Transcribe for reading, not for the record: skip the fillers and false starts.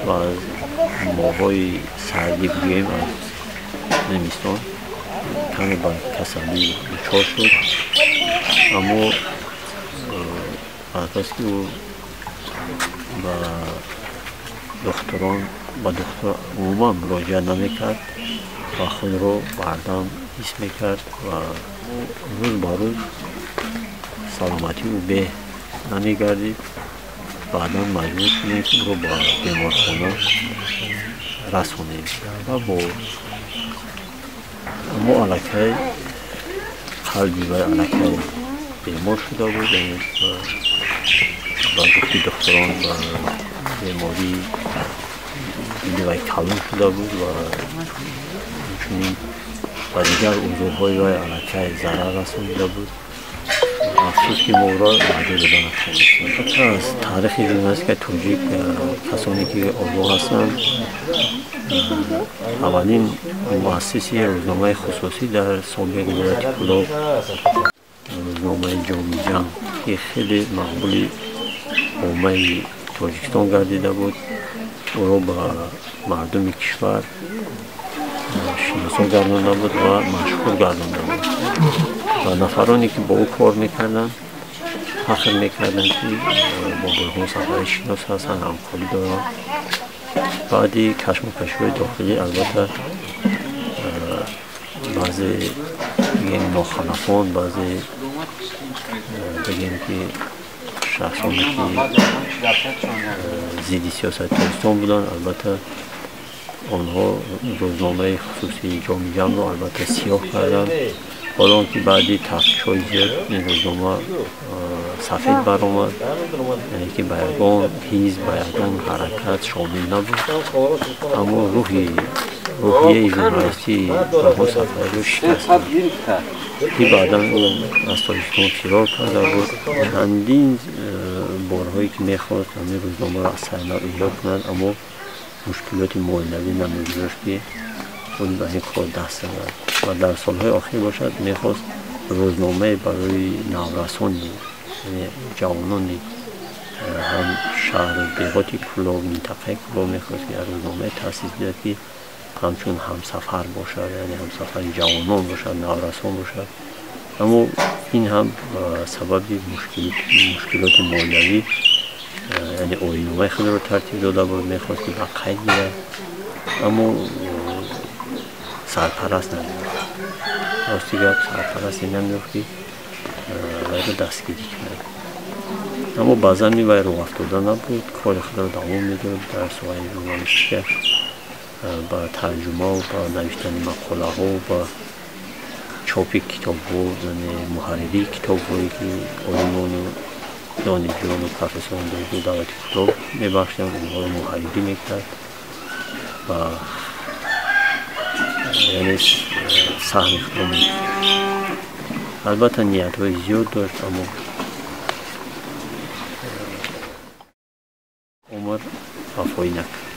Ва аз моҳҳои сардӣ бигӯем, аз зимистон каме ба касалӣ дучор шуд, аммо азбаски ӯ ба духтурон, ба духтур умуман муроҷиат намекард ва худро бардам ҳис мекард ва рӯз ба рӯз саломатии ӯ беҳ намегардид. Баъдан маҷбур шудем, ки ӯро ба беморхона расонем ва бо аммо аллакай қалби вай аллакай бемор шуда буд, яъне ба гуфти духтурон ба бемории дили вай калон шуда буд ва инчунин ба дигар узвҳои вай аллакай зарар расонида буд. Афсӯс, ки мо ӯро наҷот дода натавонистем. Аз таърихи журналистикаи тоҷик касоне ки огоҳ ҳастанд, аввалин муассиси рӯзномаи хусусӣ дар собиқ вилояти Кӯлоб, рӯзномаи Ҷомиҷам, ки хеле мақбули оммаи Тоҷикистон гардида буд, ӯро ба мардуми кишвар шиносо гардонда буд ва машҳур гардонда буд. Ва нафароне ки бо ӯ кор мекарданд, фахр мекарданд, ки бо Бурҳон Сафарӣ шинос ҳастанд, ҳамкорӣ доранд. Баъди кашмакашҳои дохилӣ, албатта, баъзе бигем нохалафон, баъзе бигем ки шахсоне ки зидди сиёсати Тоҷикистон буданд, албатта, онҳо рӯзномаи хусусии Ҷомиҷамро албатта сиёҳ карданд. Ҳоло он ки баъди тафтишҳои зиёд ин рӯзнома сафед баромад, яъне ки ба ягон ҳизб, ба ягон ҳаракат шомил набуд, аммо рӯҳи рӯҳияи журналистии Бурҳон Сафариро шикастанд, ки баъдан ӯ аз Тоҷикистон фирор карда буд. Чандин борҳое ки мехост ҳамин рӯзномаро аз сари нав эҳё кунад, аммо мушкилоти молиявӣ намегузошт, ки ӯ ба ин кор даст занад. Ва дар солҳои охир бошад, мехост рӯзномае барои наврасони, яъне ҷавонони ҳам шаҳру деҳоти Кӯлоб, минтақаи Кӯлоб, мехост ки рӯзномае таъсис диҳад, ки ҳамчун ҳамсафар бошад, яъне ҳамсафари ҷавонон бошад, наврасон бошад. Аммо ин ҳам ба сабаби мушкилоти молиявӣ, яъне оинномаи худро тартиб дода буд, мехост ки ба қайд гирад, аммо сарпараст намеёфт. Рости гап, сарпарасте намеёфт, ки вайро дастгирӣ кунад. Аммо ба замми вай роҳ афтода набуд, кори худро давом медод дар соҳаи журналистика, ба тарҷумаву ба навиштани мақолаҳо, ба чопи китобҳо, яъне муҳарририи китобҳое ки олимону донишҷӯёну профессорони Донишгоҳи давлати Кӯлоб мебахшиданд, онҳоро муҳаррирӣ мекард ва яъне саҳми худро мегузошт. Албатта, ниятҳои зиёд дошт, аммо умр вафоӣ накард.